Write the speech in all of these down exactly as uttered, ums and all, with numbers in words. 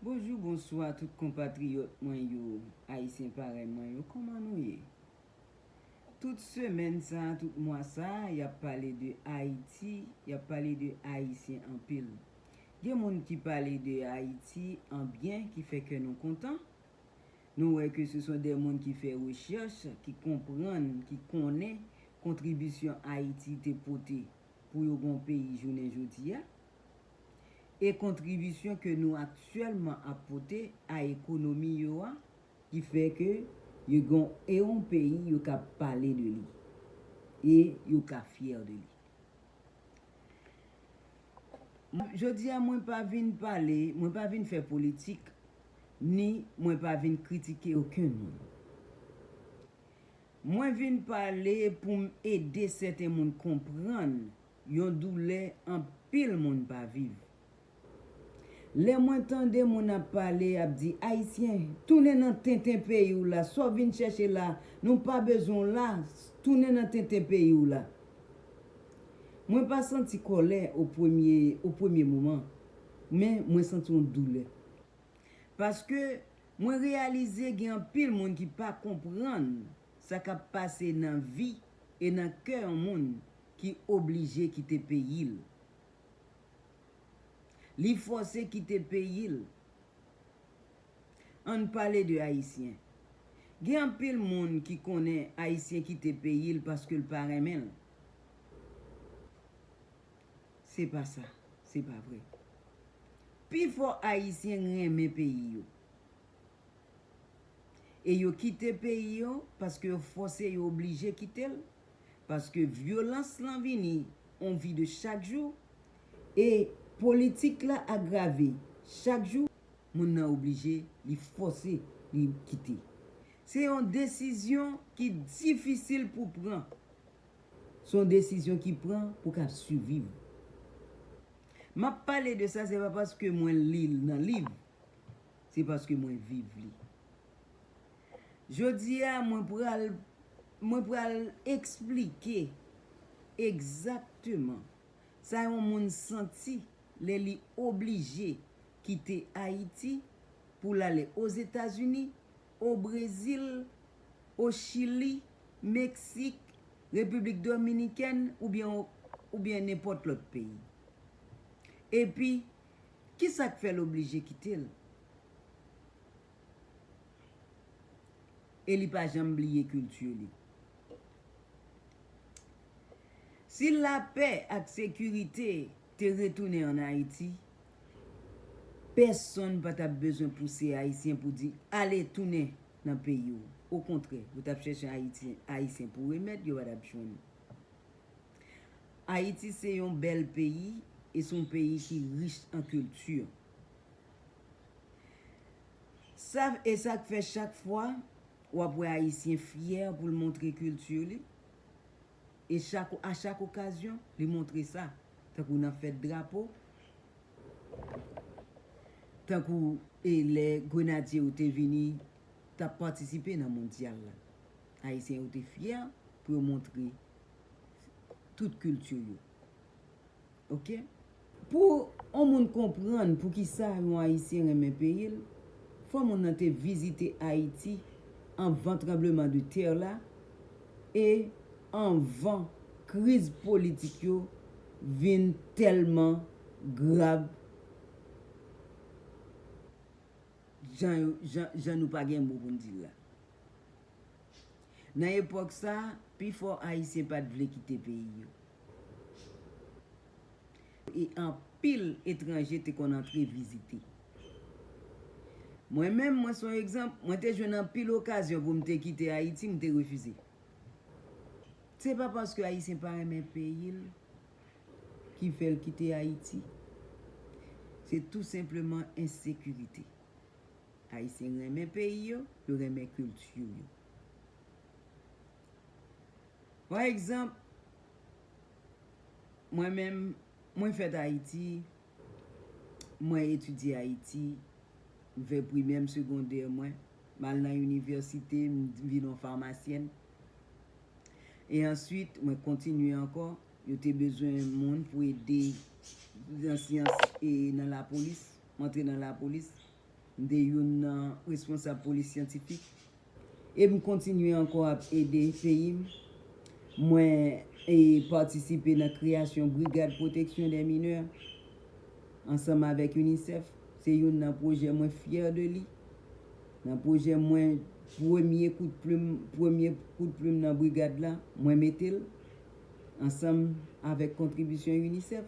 Bonjou, bonswa tout konpatriyòt mwen yo, Ayisyen parèy mwen yo, kòman nou ye? Tout semèn sa, tout mwa sa, y ap pale de Ayiti, y ap pale de Ayisyen anpil. Gen moun ki pale de Ayiti an byen, ki fè kè nou kontan. Nou wè ke se son de moun ki fè rechèch, ki konprann, ki konnen kontribisyon Ayiti te pote pou yo gon peyi jounen jodi a, e kontribisyon ke nou aktyèlman ap pote a ekonomi yo a, ki fè ke yo gon e yon peyi yo ka pale de li, e yo ka fyè de li. Jodi a, mwen pa vin pale, mwen pa vin fè politik, ni mwen pa vin kritike okenn moun. Mwen vin pale pou m ede sèten moun konprann yon doulè anpil moun pa viv. Lè mwen tande moun ap pale, ap di, "Ayisyen, tounen nan tenten peyi w la, sa w vin chèche la, nou pa bezwen w la, tounen nan tenten peyi w la." Mwen pa santi kòlè o premye, o premye moman, men mwen santi yon doulè. Paske mwen reyalize gen anpil moun ki pa konprann sa k ap pase nan vi e nan kè yon moun ki oblije kite peyi l. Li fòse kite peyi l. Ann pale de Ayisyen. Gen anpil moun ki konnen Ayisyen kite peyi l paske l pa renmen l. Se pa sa, se pa vre. Pifò Ayisyen renmen peyi yo. E yo kite peyi yo paske yo fòse, yo oblije kite l, paske vyolans lan vini on vi de chak jou, e politik la agrave chak jou, moun nan oblije, li fòse, li kite. Se yon desizyon ki difisil pou pran. Se yon desizyon ki pran pou ka siviv. M ap pale de sa, se pa paske mwen li l nan liv, se paske mwen viv li. Jodi a, mwen pral, mwen pral eksplike egzakteman sa yon moun santi lè li oblije kite Ayiti pou l ale Ozetazini, o Brezil, o Chili, Meksik, Repiblik Dominikèn oubyen, oubyen nenpòt lòt peyi. Epi, kisa k fè l oblije kite l? E li pa janm bliye kilti li. Si lapè ak sekirite te retounen ann Ayiti, pèsonn pa t ap bezwen pouse Ayisyen pou di, "Ale tounen nan peyi w." Okontrè, yo t ap chèche Ayiti, Ayisyen pou remèd, yo pa t ap jwenn. Ayiti se yon bèl peyi e se yon peyi ki rich an kilti. Sa, e sa k fè chak fwa w ap wè Ayisyen fyè pou l montre kilti li. E chak, a chak okazyon, li montre sa. Tankou nan fèt drapo, tankou, e lè Grenadye yo te vini, t ap patisipe nan mondyal la. Ayisyen yo te fyè pou yo montre tout kilti yo. Oke? Pou yon moun konprann poukisa yon Ayisyen renmen peyi l, fò moun nan te vizite Ayiti anvan tranbleman de tè la e anvan kriz politik yo vin tèlman grav jan yo, jan, jan nou pa gen mo pou n di l la. Nan epòk sa, pifò Ayisyen pa t vle kite peyi yo. E anpil etranje te konn antre vizite. Mwen menm, mwen se yon egzanp, mwen te jwenn anpil okazyon pou m te kite Ayiti, m te refize. Se pa paske Ayisyen pa renmen peyi l ki fè l kite Ayiti. Se tou senpleman ensekirite. Ayisyen renmen peyi yo, yo renmen kilti yo. Pa egzanp, mwen menm, mwen fèt Ayiti, mwen etidye Ayiti, m fè primè m, segondè mwen, m al nan inivèsite, m vin yon famasyèn. E answit, mwen kontinye ankò, yo te bezwen moun pou ede nan syans e nan lapolis, m antre nan lapolis. M te youn nan responsab polis syantifik e m kontinye ankò ap ede peyi m. Mwen e patisipe nan kreyasyon Brigad Pwoteksyon dè Minè ansanm avèk UNICEF. Se youn nan pwojè mwen fyè de li. Nan pwojè mwen, premye kout plim, premye kout plim nan brigad la, mwen mete l ansanm avèk kontribisyon UNICEF.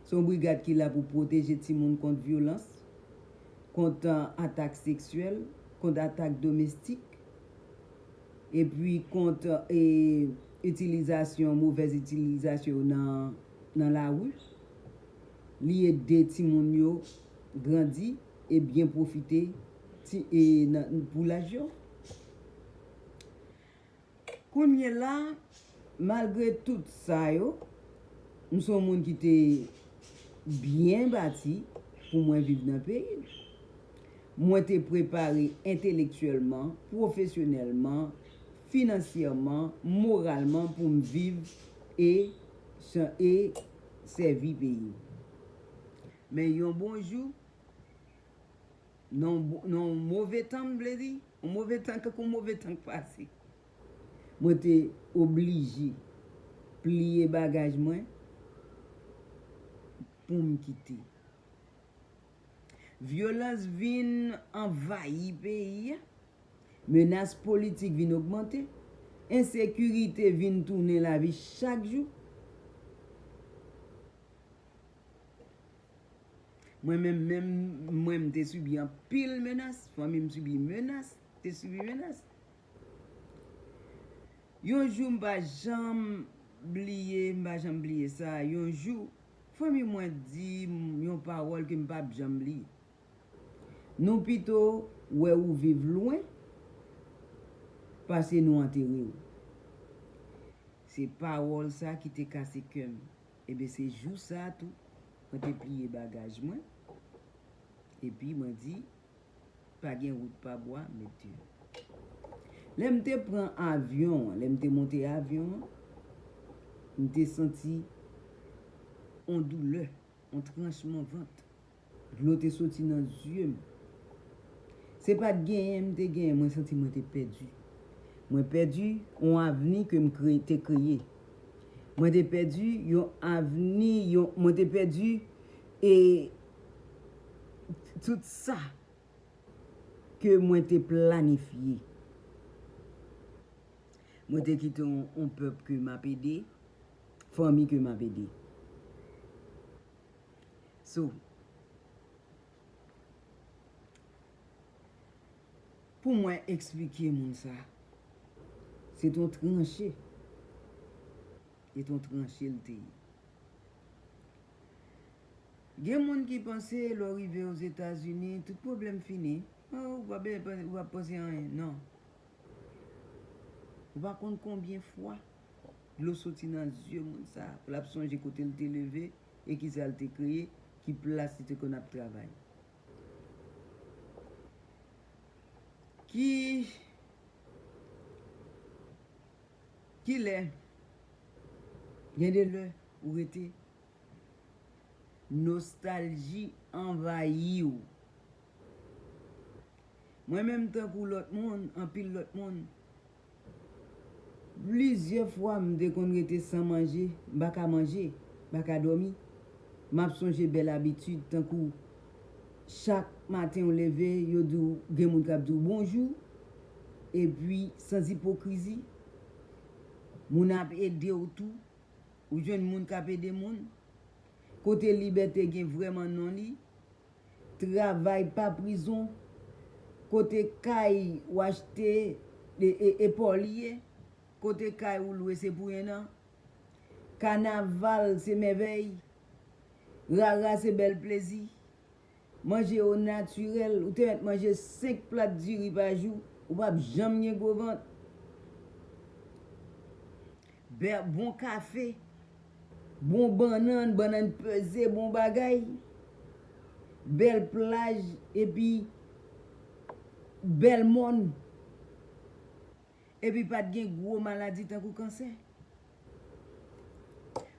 Se yon brigad ki la pou pwoteje timoun kont vyolans, kont, a, atak seksyèl, kont atak domestik, epi kont, e, itilizasyon, movèz itilizasyon nan, nan lari. Li ede timoun yo grandi e byen pwofite ti, e, nan, pou laj yo. Kounye la, malgre tout sa yo, m se yon moun ki te byen bati pou mwen viv nan peyi m. Mwen te prepare entelektyèlman, pwofesyonèlman, finansyèman, moralman pou m viv e, e sèvi peyi m. Men yon bon jou, nan yon bo-, nan yon move tan, m vle di, yon move tan, kankou yon move tan k pase. Mwen te oblije pliye bagaj mwen pou m kite. Vyolans vin anvayi peyi a. Menas politik vin ogmante. Ensekirite vin tounen lavi chak jou. Mwen menm, menm mwen, m te sibi anpil menas. Fanmi m sibi menas. Te sibi menas. Yon jou m pa janm bliye, m pa janm bliye sa. Yon jou, fanmi mwen di m yon pawòl ke m p ap janm bliye. Nou pito wè ou viv lwen pase nou antere w. Se pawòl sa ki te kase kè m. Ebyen, se jou sa tou, mwen te pliye bagaj mwen. Epi mwen di, pa gen wout pa bwa, mesye. Lè m te pran avyon an, lè m te monte avyon an, m te santi yon doulè, yon tranchman vant. Dlo te soti nan zye m. Se pa t genyen m te genyen, mwen santi mwen te pèdi. Mwen pèdi yon avni ke m kre-, te kreye. Mwen te pèdi yon avni, yon, mwen te pèdi, e, tout sa ke mwen te planifye. Mwen te kite yon, yon pèp ke m ap ede, fanmi ke m ap ede. So, pou mwen eksplike moun sa, se t on tranche. Se t on tranche l te ye. Gen moun ki panse lè w rive Ozetazini, tout pwoblèm fini. Oh, ou pa bezwen panse, ou pa panse anyen. Non. Ou pa konn konbyen fwa dlo soti nan zye moun sa, pou l ap sonje kote l te leve e kisa l te kreye, ki plas li te konn ap travay. Ki, ki lè, gen de lè, ou rete, nostalji anvayi w. Mwen menm, tankou lòt moun, anpil lòt moun, plizyè fwa m te konn rete san manje, m pa ka manje, m pa ka dòmi. M ap sonje bèl abitid, tankou chak maten w leve, yo di w, gen moun k ap di w bonjou, epi san ipokrizi, moun ap ede w tou, ou jwenn moun k ap ede moun. Kote libète gen vrèman non li, travay pa prizon, kote kay w achte e, e, e pa w li ye, kote kay ou lwe se pou en an, kanaval se mèvèy, rara se bèl plezi, manje o natirèl, ou te mèt manje senk plat diri pa jou, ou p ap janm gen gwo vant. Bè-, bon kafe, bon bannann, bannann peze, bon bagay, bèl plaj, epi bèl mòn. Epi pa t gen gwo maladi tankou kansè.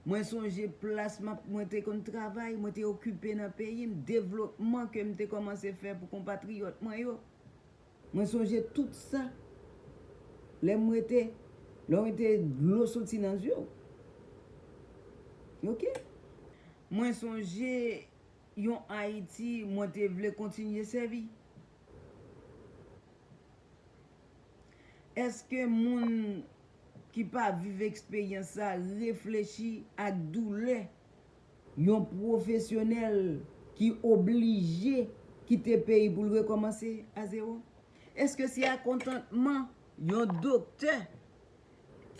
Mwen sonje plas m ap, mwen te konn travay, mwen te okipe nan peyi m, devlopman ke m te kòmanse fè pou konpatriyòt mwen yo. Mwen sonje tout sa. Lè m rete, lè w rete, dlo soti nan zye w. Oke? Mwen sonje yon Ayiti mwen te vle kontinye sèvi. Èske moun ki pa viv eksperyans sa reflechi ak doulè yon pwofesyonèl ki oblije kite peyi pou l rekòmanse a zewo? Èske se ak kontantman yon doktè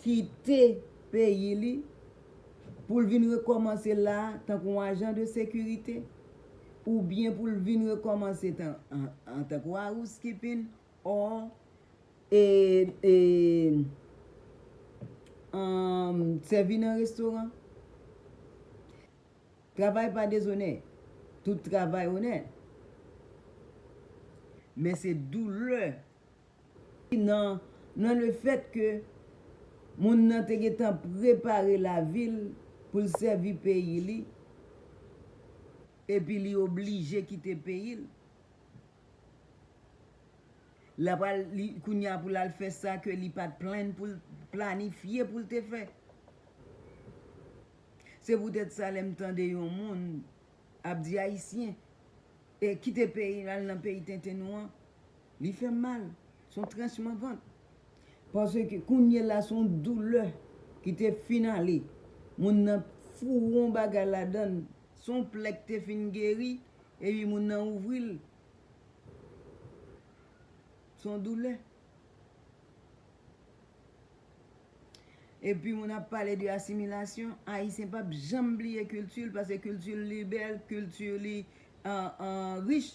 kite peyi li pou l vin rekòmanse la tankou yon ajan de sekirite, oubyen pou l vin rekòmanse tan, an, antankou housekeeping, or, e, e, um, sèvi nan restoran? Travay pa dezonè. Tout travay onèt. Men se doulè nan, nan le fèt ke moun nan te gentan prepare lavi l pou l sèvi peyi li, epi li oblije kite peyi l. L ap al, li, kounye a pou l al fè sa ke li pa t plan pou l planifye pou l te fè. Se poutèt sa, lè m tande yon moun ap di Ayisyen, e kite peyi, al nan peyi tenten nou an, li fè m mal. Se yon tranchman vant. Paske kounye la, se yon doulè ki te fin ale. Moun nan foure yon bagay ladan l. Se yon plè k te fin geri, epi moun nan ouvri l. Se yon doulè. Epi moun ap pale de asimilasyon, Ayisyen p ap janm bliye kilti l, paske kilti l li bèl, kilti li, an, an, rich.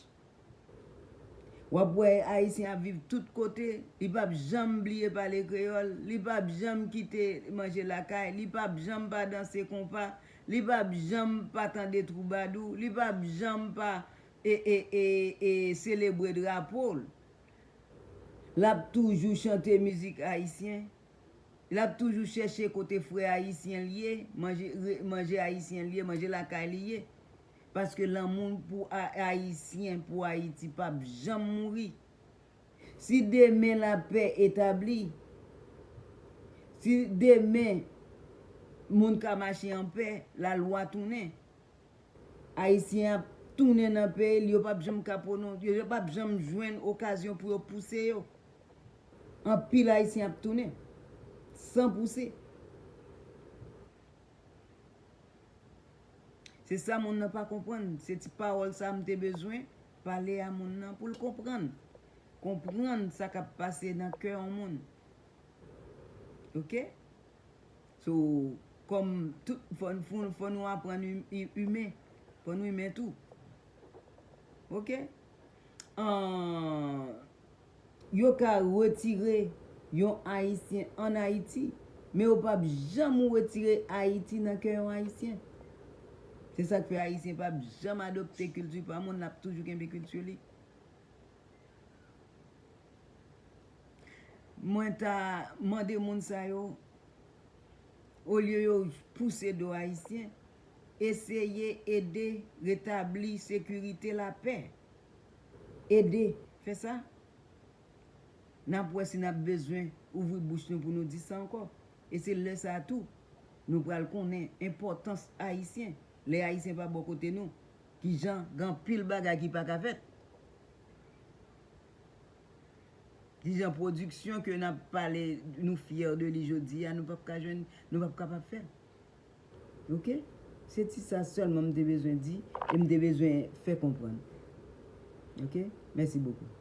W ap wè Ayisyen ap viv tout kote, li p ap janm bliye pale kreyòl, li p ap janm kite manje lakay, li p ap janm pa danse konpa, li p ap janm pa tande twoubadou, li p ap janm pa e, e, e, e selebre drapo l. L ap toujou chante mizik ayisyen. L ap toujou chèche kote frè ayisyen l ye, manje, re, manje ayisyen l ye, manje lakay li ye. Paske lanmou pou a, Ayisyen, pou Ayiti p ap janm mouri. Si demen lapè etabli, si demen moun ka mache anpè, lalwa tounen, Ayisyen ap tounen nan peyi l, yo p ap janm ka pwonon, yo, yo p ap janm jwenn okazyon pou yo pouse yo. Anpil Ayisyen ap tounen san pouse. Se sa moun nan pa konprann. Se ti pawòl sa m te bezwen pale a moun nan pou l konprann. Konprann sa k ap pase nan kè yon moun. Oke? So, kòm tout, fò, fò, fò nou aprann im-, i-, imen. Fò nou imen tou. Oke? An, yo ka retire yon Ayisyen ann Ayiti, men yo p ap janm retire Ayiti nan kè yon Ayisyen. Se sa k fè Ayisyen p ap janm adopte kilti pa moun, l ap toujou kenbe kilti li. Mwen ta mande moun sa yo, olye yo pouse do Ayisyen, eseye ede retabli sekirite, lapè. Ede fè sa. N ap wè si n ap bezwen ouvri bouch nou pou nou di sa ankò. E se lè sa a tou, nou pral konnen enpòtans Ayisyen. Lè Ayisyen pa bò kote nou, kijan gen anpil bagay ki pa ka fèt. Kijan pwodiksyon ke n ap pale, nou fyè de li jodi a, nou p ap ka jwenn, nou p ap kapab fè. Oke? Se ti sa sèlman m te bezwen di e m te bezwen fè konprann. Oke? Mèsi bokou.